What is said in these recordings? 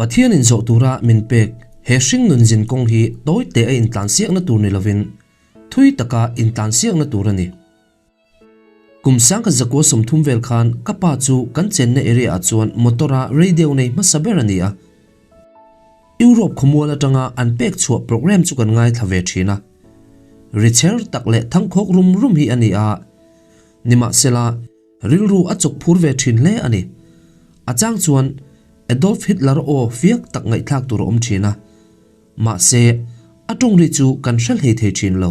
Pathianin zawh tura min pek he hringnun zin kawng hi tawi teh a intlansiakna tur ni lovin thui taka intlansiakna tur a ni. Kum sangkhat zakua 30 vel khan ka pa chu kan chenna area ah chuan motor a radio nei hmasa ber a ni a. Europe khawmual atanga an pek chhuah program chu kan ngaithla ve thin a. Ri cher tak leh thangkhawk rum rum hi a ni a. Nimahsela, rilru a chawk phur ve thin hle a ni. A chang chuan Adolf Hitler aw fiak tak ngaihthlak tur a awm thin a. Mahse, a tawng ri chu kan hre hlei thei thin lo.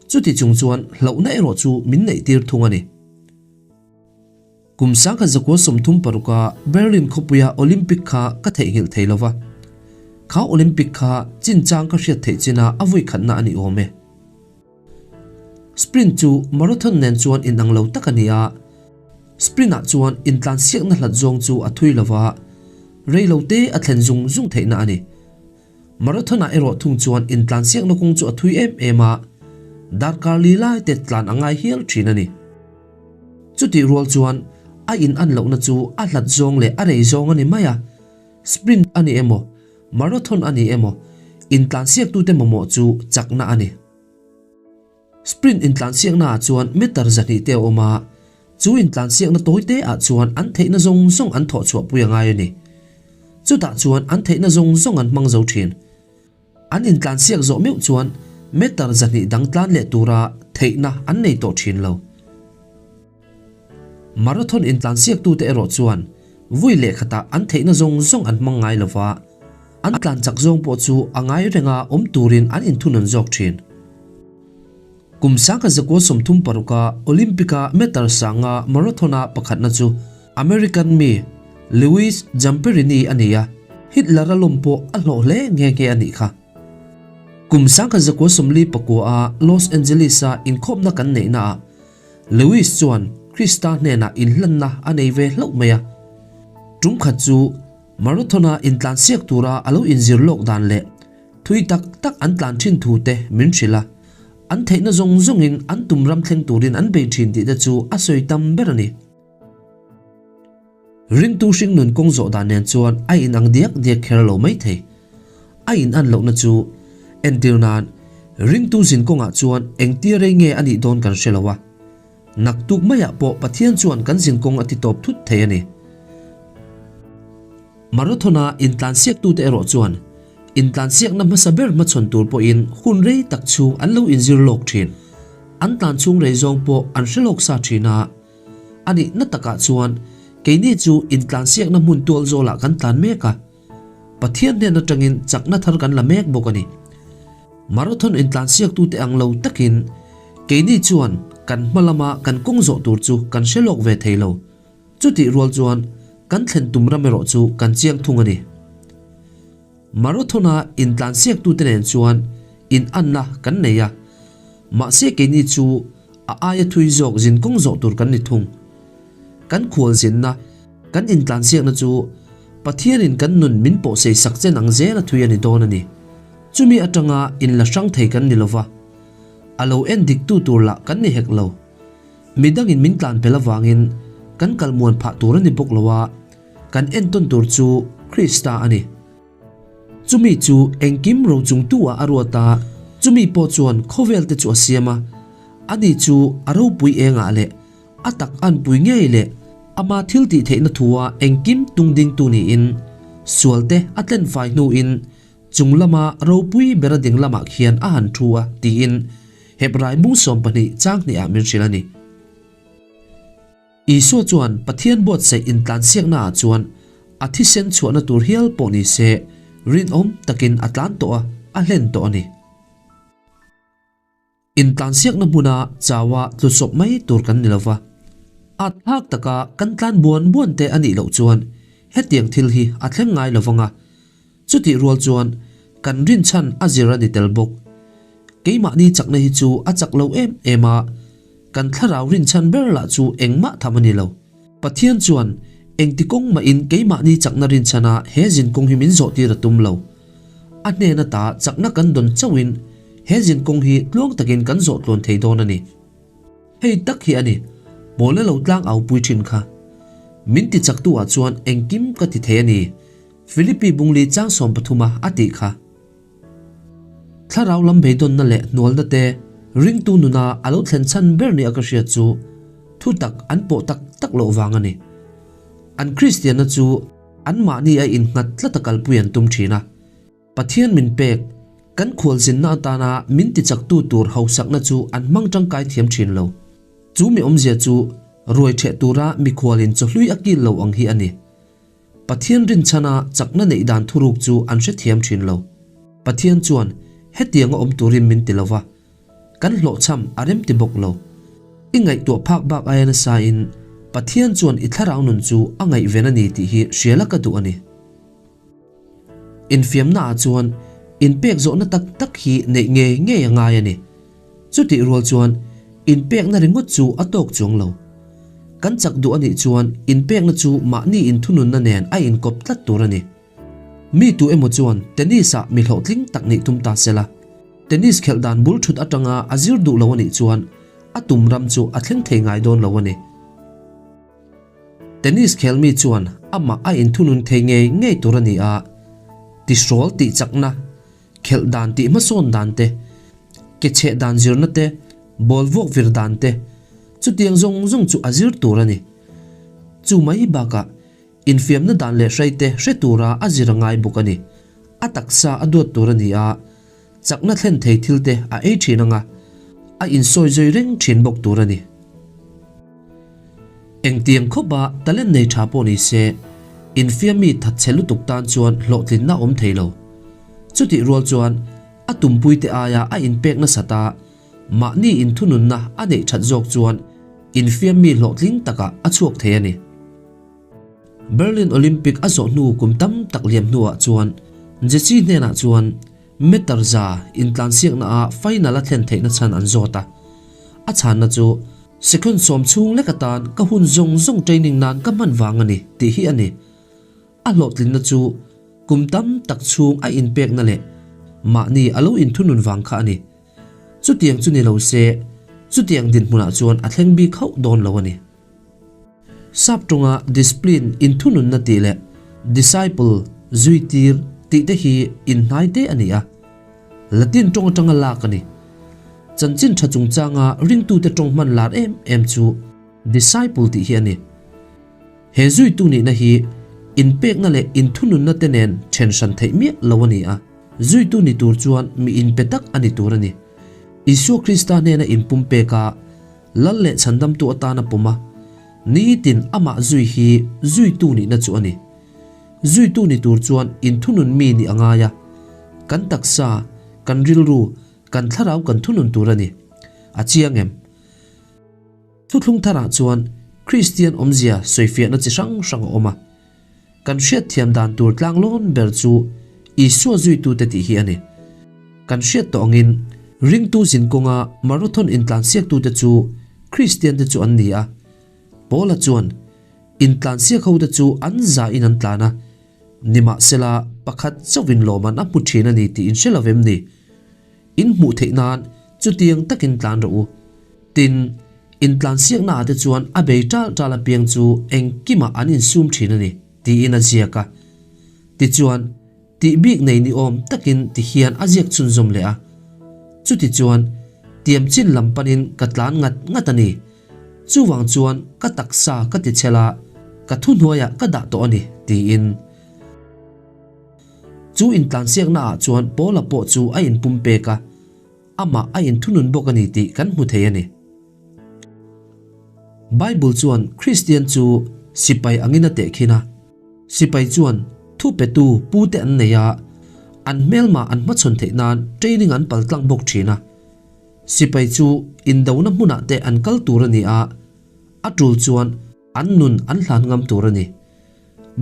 Chuti chung chuan hlauhna erawh chu min neih tir thung a ni. Kum 1936 a Berlin khawpuia Olympic kha ka theihnghilh thei lo va. Kha Olympic kha chinchang ka hriat theih chin a a vui khatna a ni awm e. Sprint chu marathon nen chuan inang lo tak a ni a. Sprint ah chuan intlansiakna hlat zawng chu a thui lo va, rei lo te a thlen zung zung theihna a ni. Marathon ah erawh thung chuan intlansiakna kawng chu a thui em em a, darkar li lai te tlan a ngai hial thin a ni. Chutih rual chuan a in an lohna chu a hlat zawng leh a rei zawng a ni mai a, sprint a ni emaw, marathon a ni emaw, intlansiaktute mamawh chu chakna a ni. Sprint intlansiakna ah chuan meter 200 te a awm a, chu intlansiakna tawi te ah chuan an theihna zawng zawng an thawh chhuah pui a ngai a ni. Chutah chuan an theihna zawng zawng an hmang zo thin. An intlansiak zawh meuh chuan meter 200 dang tlan leh tura theihna an nei tawh thin lo. Marathon intlansiaktute erawh chuan vui leh khatah an theihna zawng zawng an hmang ngai lo va, an tlan chak zawng pawh chu a ngai renga awm turin an inthunawn zawk thin. Kum 1936 a Olympic-a meter sanga marathon-a pakhatna chu American mi Louis Zamperini a ni a, Hitler-a lawm pawh a hlawh hle nghe nghe a nih kha. Kum 1949 a Los Angeles-a inkhawmna kan neihnaah Lewis chuan Krista hnenah inhlanna a nei ve hlauh mai a. Tum khat chu marathon-a intlansiak tura a lo inzir lawk dan leh thui tak tak an tlan thin thu te min hrilh a. An theihna zawng zawngin an tum ram thleng turin an bei thin tih te chu a sawi tam ber a ni. Ringtu hringnun kawng zawh dan nen chuan a inang diak diak kher lo mai thei. A inan lohna chu entir nan ringtu zin kawngah chuan engtia rei nge a nih dawn kan hre lo a. Naktuk maiah pawh Pathian chuan kan zin kawng a ti tawp thut thei a ni. Marathon-a intlansiaktute erawh chuan intlansiakna hmasa ber hmachhawn tur pawhin hun rei tak chhung an lo inzir lawk thin. An tlan chhung rei zawng pawh an hre lawk sa thin a. A nihna takah chuan keini chu intlansiakna hmun tual zawlah kan tlan mek a, Pathian hnen atangin chakna thar kan la mek bawk a ni. Marathon intlansiaktute ang lo takin keini chuan kan hma lama kan kawng zawh tur chu kan hre lawk ve thei lo. Chutih rual chuan kan thlen tum ram erawh chu kan chiang thung a ni. Marathon-a intlansiaktute nen chuan inanna kan nei a, mahse keini chu a aia thui zawk zinkawng zawh tur kan ni thung. Kan khual zinna, kan intlansiakna chu Pathianin kan nun min pawhsei sak chen ang zel a thui a ni dawn a ni. Chumi atanga inla hrang thei kan ni lova, a lo en diktu tur lah kan ni hek lo. Midangin min tlan pel avangin kan kal muan phah tur a ni bawk lo a, kan entawn tur chu Krista a ni. Chumi chu engkim rochungtu ah a ruat a, chumi pawh chuan khawvel te chu a siam a, ani chu a ropui engah leh a tak anpui ngei leh ama thil tih theihna thu a engkim tung dingtu niin sual te a tlen fai hnuin chung lama ropui ber a ding lamah khian a han thu a tiin Hebrai mung 12 chang hnih ah min hrilh a ni. Isua chuan Pathian buatsaih intlansiakna ah chuan a thisen chhuahna tur hial pawh ni se rinawm takin a tlan tawh a, a hlen tawh a ni. Intlansiakna hmuna chaua tlusawp mai tur kan ni lova, at thlak taka kan tlan buan buan te a nih loh chuan hetiang thil hi a thleng ngai lovang a, chutih rual chuan kan rinchhan a zir a ni tel bawk. Keimahni chakna hi chu a chak lo em em a, kan thlarau rinchhan ber lah chu engmah tham a ni lo. Pathian chuan engti kawng mahin keimahni chakna rinchhana he zinkawng hi min zawhtir a tum lo. A hnen ata chakna kan dawn chauhin he zinkawng hi tluang takin kan zawh tluan thei dawn a ni. Hei tak hi a ni, Pawla lo tlang au pui thin kha. Min ti chaktu ah chuan engkim ka ti thei a ni. Philippi bungli chang sawmpathuma a tih kha. Thlarau lam beidawnna leh hnualna te ringtu nuna a lo thlen chhan ber nia ka hriat chu thutak an pawh tak tak loh vang a ni. An Kristianna chu anmahni a innghat tlat a kalpui an tum thin a. Pathian min pek, kan khualzinna atana min tichaktu tur hausakna chu an hmang tangkai thiam thin lo. Chu mi awmzia chu ruai ṭheh tura mikhualin chawhlui a kil lo ang hi a ni. Pathian rinchhana chakna neih dan thuruk chu an hrethiam thin lo. Pathian chuan hetianga awm turin min ti lo va, kan hlawhchham a rem ti bawk lo. I ngaihtuah phak bak aia nasain Pathian chuan i thlarau nun chu a ngaihven a ni tih hi hriala ka duh a ni. Infiamna ah chuan inpek zawhna tak tak hi neih ngei ngei a ngai a ni. Chutih rual chuan inpekna ringawt chu a tawk chuang lo. Kan chak duh a nih chuan inpekna chu mahni inthununna nen a inkawp tlat tur a ni. Mi tu emaw chuan tennis ah mi hlawhtling tak nih tum ta sela, tennis khelh dan bul thut atanga a zir duh lo a nih chuan a tum ram chu a thleng thei ngai dawn lo a ni. Tennis khelmi chuan amah a inthunun thei ngei ngei tur a ni a, tihrawl tih chakna, khelh dan tih hmasawn dan te, ke chheh dan zirna te, ball vuak vir dan te, chutiang zawng zawng chu a zir tur a ni. Chu mai bakah infiamna dan leh hrai te hre tura a zir a ngai bawk a ni. A taksa a duat tur a ni a, chakna thlen thei thil te a ei thin anga, a insawi zui reng thin bawk tur a ni. Engtiang khawpa talent nei tha pawh ni se, infiammi thatchhe lutuk tan chuan hlawhtlinna awm thei lo. Chutih rual chuan a tumpuite aia a inpek nasat a, mahni inthununna a neih that zawk chuan infiammi hlawhtling takah a chhuak thei a ni. Berlin Olympic a zawh hnu kum tam tak liam hnuah chuan Jesse hnenah chuan meter za intlansiakna ah final a thlen theihna chhan an zawt a. A chhanna chu second sawm chhung lek atan ka hun zawng zawng training nan ka hman vang a ni tih hi a ni. A hlawhtlinna chu kum tam tak chhung a inpekna leh mahni a lo inthunun vang kha a ni. Chutiang chu ni lo se, chutiang dinhmunah chuan a thleng bik hauh dawn lo a ni. Sap tawnga discipline inthununna tih leh disciple, zuitir, tih te hi inhnai te a ni a. Latin tawng atanga lak a ni. Chanchin tha chungchanga ringtute tawng hman lar em em chu disciple tih hi a ni. He zuitu nihna hi inpekna leh inthununna te nen then hran theih miah lo a ni a. Zuitu ni tur chuan mi inpe tak a ni tur a ni. Isua Krista hnena inpumpek a, Lal leh chhandamtu atana pawm a, nitin amah zui hi zuitu nihna chu a ni. Zuitu ni tur chuan inthunun mi nih a ngai a, kan taksa, kan rilru, kan thlarau kan thunun tur a ni. A chiang em? Thuthlung tharah chuan Kristian awmzia sawifiahna chi hrang hrang a awm a. Kan hriatthiam dan tur tlanglawn ber chu Isua zuitute tih hi a ni. Kan hriat tawh angin ringtu zinkawnga marathon intlansiaktute chu Kristiante chu an ni a. Paula chuan, Intlansiak hote chu an zahin an tlan a, nimahsela pakhat chauhin lawman a hmu thin a ni tih in hre lo vem ni? In hmuh theih nan chutiang takin tlan rawh u. Tin, intlansiakna ah te chuan a bei ṭal ṭal apiang chu engkimah an insum ṭhin a ni, tiin a ziak a. Tichuan, tih bik nei ni awm takin ti hian a ziak chhunzawm leh a. Chutichuan, tiam chin lam panin ka tlan ngat ngat a ni. Chuvang chuan ka taksa ka ti chhel a, ka thuhnuaiah ka dah tawh a ni, tiin. Chu intlansiakna ah chuan Paula pawh chu a inpumpek a, amah a inthunun bawk a ni tih kan hmu thei a ni. Bible chuan Kristian chu sipai angin a tehkhin a, sipai chuan thupetu pute an nei a, an hmelma an hmachhawn theih nan training an paltlang bawk thin a. Sipai chu indona hmunah te an kal tur a ni a, a tul chuan an nun an hlan ngam tur a ni.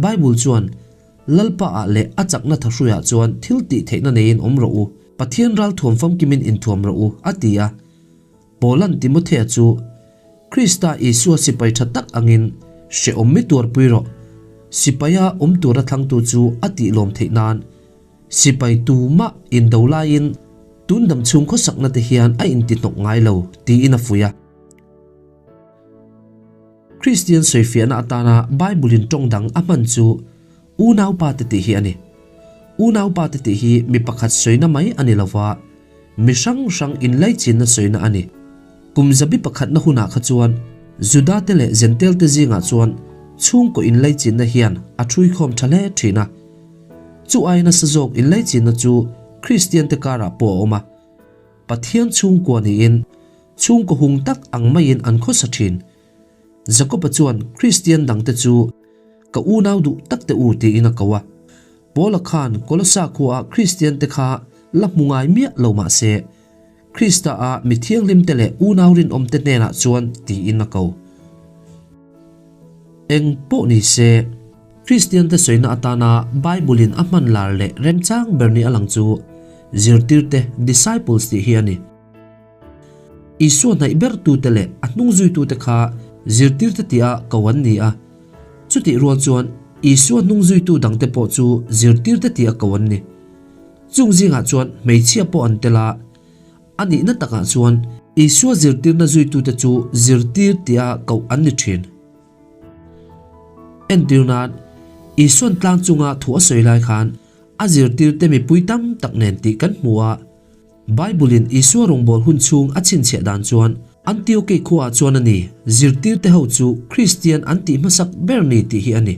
Bible chuan, Lalpa ah leh a chakna thahruiah chuan thil tih theihna neiin awm rawh u, Pathian ral thuam famkimin inthuam rawh u, a ti a. Paula'n Timothea chu, Krista Isua sipai tha tak angin hrehawm mi tuarpui rawh, sipaia awm tura thlangtu chu a tih lawm theih nan, sipai tumah indo laiin tun dam chhung khawsakna te hian a intihnawk ngai lo, tiin a fuih a. Kristian sawifiahna atana Bible-in tawng dang a hman chu Unaupa te tih hi a ni. Unaupa te tih hi mi pakhat sawina mai a ni lova, mi hrang hrang inlaichinna sawina a ni. Kum zabi pakhatna hunah kha chuan Juda te leh Jentail te zingah chuan chhungkaw inlaichinna hian a ṭhuikhawm ṭha hle ṭhin a. Chu aia nasa zawk inlaichinna chu Kristian te karah pawh a awm a. Pathian chhungkua niin chhungkaw hung tak ang maiin an khawsa ṭhin. Jakob-a chuan Kristian dangte chu Ka unau duh tak te u tiin a ko a. Paula khan Kolosa khuaah Kristiante kha la hmu ngai miah lo mah se, Krista-a mi thianghlimte leh unau rinawmte hnenah chuan tiin a ko. Eng pawh ni se, Kristiante sawina atana Bible-in a hman lar leh remchang ber ni a lang chu zirtirte, disciples, tih hi a ni. Isua hnaih bertute leh a hnung zuitute kha zirtirte tia ko an ni a. Chutih rual chuan Isua hnung zuitu dangte pawh chu zirtirte tia ko an ni. Chung zingah chuan hmeichhia pawh an tel a, a nihna takah chuan Isua zirtirna zuitute chu zirtir tia koh an ni thin. Entir nan, Isua'n tlang chunga thu a sawi lai khan a zirtirte mipui tam tak nen tih kan hmu a. Bible-in Isua rawngbâwl hun chhûng a chhinchhiah dân chuan, Antiokei khuaah chuan a ni, zirtîrte ho chu Kristian an tih hmasak ber ni tih hi a ni.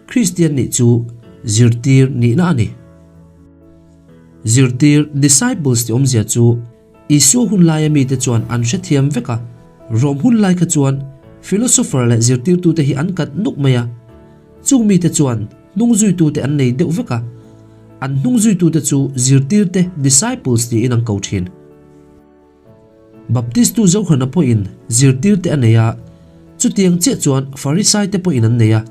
Kristian nih chu zirtîr nihna a ni. Zirtîr, disciples, tih awmzia chu Isua hun laia mite chuan an hrethiam vek a. Rom hun lai kha chuan philosopher leh zirtîrtute hi an kat nuk mai a. Chung mite chuan hnungzuitute an nei deuh vek a, an hnungzuitute chu zirtirte, disciples, tiin an ko thin. Baptistu Johana pawhin zirtirte a nei a, chutiang chiah chuan Farisaite pawhin an nei a.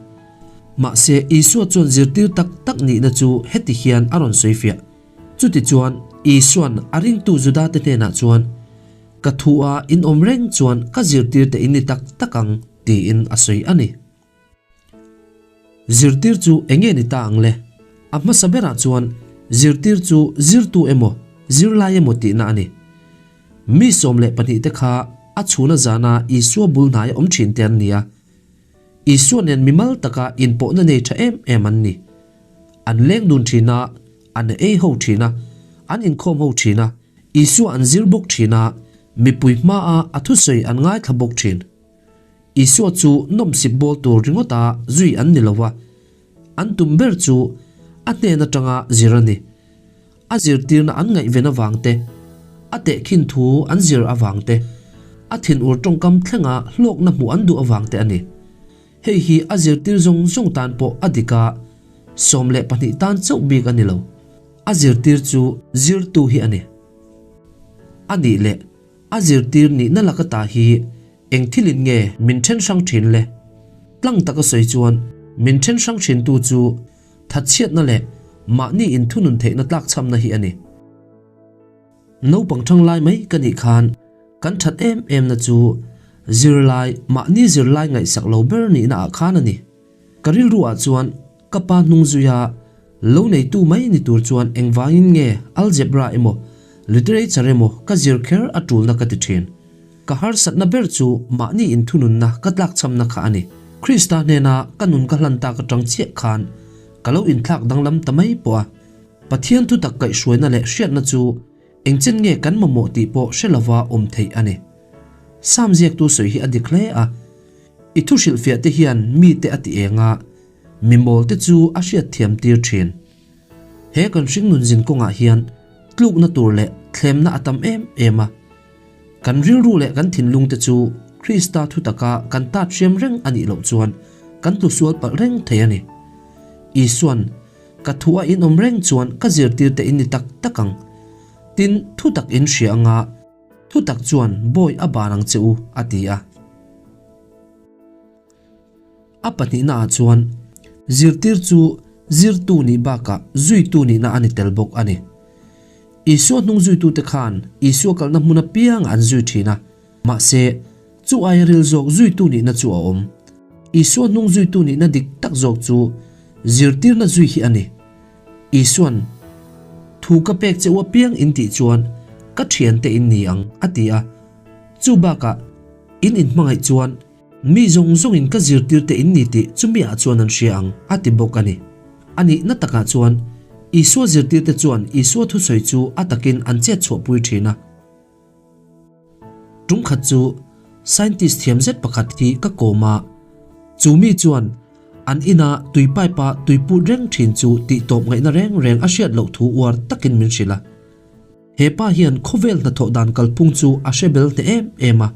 Mahse, Isua chuan zirtir tak tak nihna chu heti hian a rawn sawi fiah. Chutichuan, Isua'n a ringtu Judate hnenah chuan, Ka thu a inawm reng chuan ka zirtirte in ni tak tak ang, tiin a sawi a ni. Zirtir chu eng nge ni ta ang le? A hmasa berah chuan zirtir chu zirtu emaw, zirlai emaw tihna a ni. Mi 12 te kha a chhuna zana Isua bul hnaia awm thin te an ni a. Isua nen mimal taka inpawhna nei tha em em an ni. An leng dun thin a, an ei ho thin a, an inkhawm ho thin a, Isua an zir bawk thin a, mipui hmaa a thusawi an ngaithla bawk thin. Isua chu nawmsip bawl tur ringawta zui an ni lo va, an tum ber chu a hnen atanga zir a ni. A zirtirna an ngaihven avang te, a tehkhin thu an zir avang te, a thinur tawngkam thlenga hlawkna hmuh an duh avang te a ni. Hei hi a zirtir zawng zawng tan pawh a dik a, 12 tan chauh bik a ni lo. A zirtir chu zirtu hi a ni. A nih leh a zirtir nihna laka ta hi Eng thilin nge min then hrang thin le? Tlang taka sawi chuan min then hrang thintu chu thatchhiatna leh mahni inthunun theihna tlakchhamna hi a ni. Naupang thang lai mai ka nih khan kan that em em na chu zirlai mahni zirlai ngaihsak lo ber nihna ah khan a ni. Ka rilru ah chuan ka pa hnung zuia lo neitu mai ni tur chuan engvangin nge algebra emaw literature emaw ka zir kher a tulna ka ti thin. Ka harsatna ber chu mahni inthununna ka tlakchhamna kha a ni. Krista hnena ka nun ka hlan tak atang chiah khan ka lo inthlak danglam ta mai pawh a. Pathian thutak kaihhruaina leh hriatna chu engchen nge kan mamawh tih pawh hre lova awm theih a ni. Sam ziaktu sawi hi a dik hle a. I thu hrilhfiah te hian mite a ti eng a, mi mawlte chu a hriatthiam tir thin. He kan hringnun zin kawngah hian tlukna tur leh thlemna a tam em em a. Kan rilru leh kan thinlungte chu Krista thutaka kan tat hriam reng a nih loh chuan kan tlusual palh reng thei a ni. Isua'n, Ka thu a inawm reng chuan ka zirtirte in ni tak tak ang. Tin, thutak in hria anga thutak chuan bawi a ban ang che u, a ti a. A pahnihnaah chuan zirtir chu zirtu nih bakah zuitu nihna a ni tel bawk a ni. Isua hnung zuitute khan Isua kalna hmun apiangah an zui thin a, mahse, chu aia ril zawk zuitu nihna chu a awm. Isua hnung zuitu nihna dik tak zawk chu zirtirna zui hi a ni. Isua'n, Thu ka pek che u apiang in tih chuan ka thiante in ni ang, a ti a. Chu bakah, in inhmangaih chuan Mi zawng zawngin ka zirtirte in ni tih chumi ah chuan an hria ang, a ti bawk a ni. A nihna takah chuan Isua zirtirte chuan Isua thusawi chu a takin an chet chhuahpui thin a. Tum khat chu scientist thiam zet pakhat hi ka kawm a, chu mi chuan an ina tui pipe a tui put reng thin chu tih tawp ngaihna reng reng a hriat loh thu uar takin min hrilh a. He pa hian khawvel hnathawh dan kalphung chu a hre bel hneh em em a,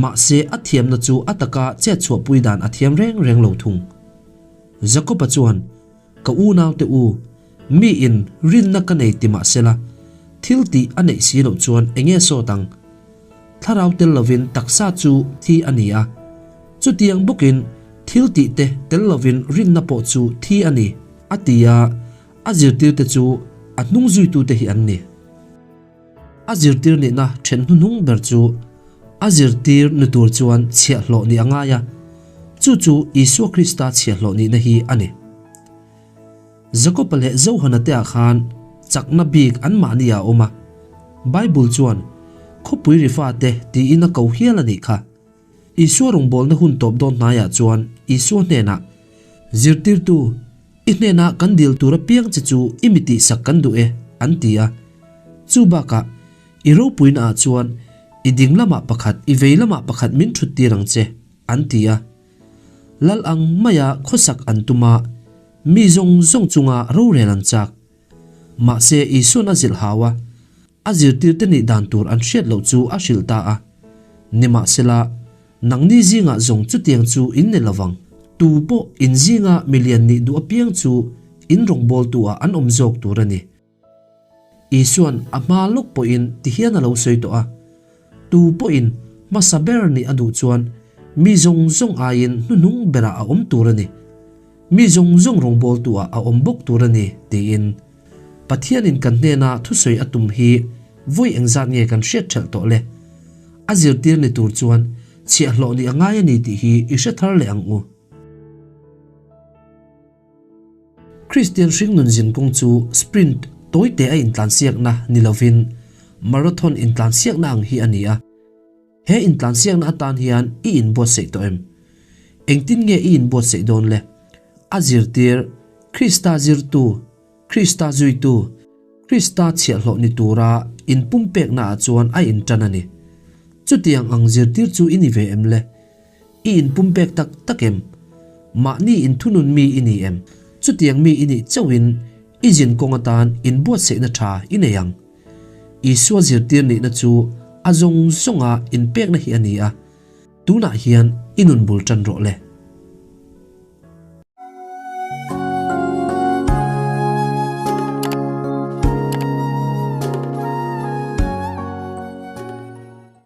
mahse a thiamna chu a taka chet chhuahpui dan a thiam reng reng lo thung. Jakob-a chuan Ka unaute u, miin rinna ka nei ti mah sela, thil tih a neih si loh chuan eng nge sawt ang? Thlarau tel lovin taksa chu thi a ni a, chutiang bawkin thil tih te tel lovin rinna pawh chu thi a ni, a ti a, a zirtirte chu a hnung zuitute hi an ni. A zirtir nihna then hnuhnung ber chu a zirtir ni tur chuan chhiahhlawh nih a ngai a, chu chu Isua Krista chhiahhlawh nihna hi a ni. Jakoba leh Johana te ah khan chakna bik anmahni ah a awm a, Bible chuan khawpui ri fate tiin a ko hial a nih kha. Isua rawngbawlna hun tawp dawn hnaiah chuan Isua hnenah, Zirtirtu, i hnenah kan dil tur apiang che chu i mi tihsak kan duh e, an ti a. Chu bakah, i ropuinaah chuan i ding lamah pakhat, i vei lamah pakhat min thut tir ang che, an ti a. Lal ang maia khawsak an tum a, mi zawng zawng chunga rorel an chak. Mahse, Isua'n a zilh hau a. A zirtirte nih dan tur an hriat loh chu a hrilh ta a. Nimahsela, nangni zingah zawng chutiang chu in ni lovang. Tu pawh in zinga milian nih duh apiang chu in rawngbawltu-ah an awm zawk tur a ni. Isua'n a hma lawk pawhin tihian a lo sawi tawh a, Tu pawhin hmasa ber nih a duh chuan mi zawng zawng aiin hnuhnung berah a awm tur a ni. Mi zawng zawng rawngbawltu-ah a awm bawk tur a ni, tiin. Pathianin kan hnena thusawi a tum hi vawi engzat nge kan hriat ṭhelh tawh le? A zirtir ni tur chuan chhiahhlawh nih a ngai a ni tih hi i hre thar leh ang u. Kristian hringnun zinkawng chu sprint tawite a intlansiakna ni lovin marathon intlansiakna ang hi a ni a. He intlansiakna atan hian i inbuatsaih tawh em? Engtin nge i inbuatsaih dawn le? A zirtir, Krista zirtu, Krista zuitu, Krista chhiahhlawh ni tura inpumpeknaah chuan a intan a ni. Chutiang ang zirtir chu i ni ve em le? I inpumpek tak tak em? Mahni inthunun mi i ni em? Chutiang mi i nih chauhin i zinkawng atan inbuatsaihna tha i nei ang. Isua zirtir nihna chu a zawng zawnga inpekna hi a ni a, tunah hian i nun bul tan rawh le.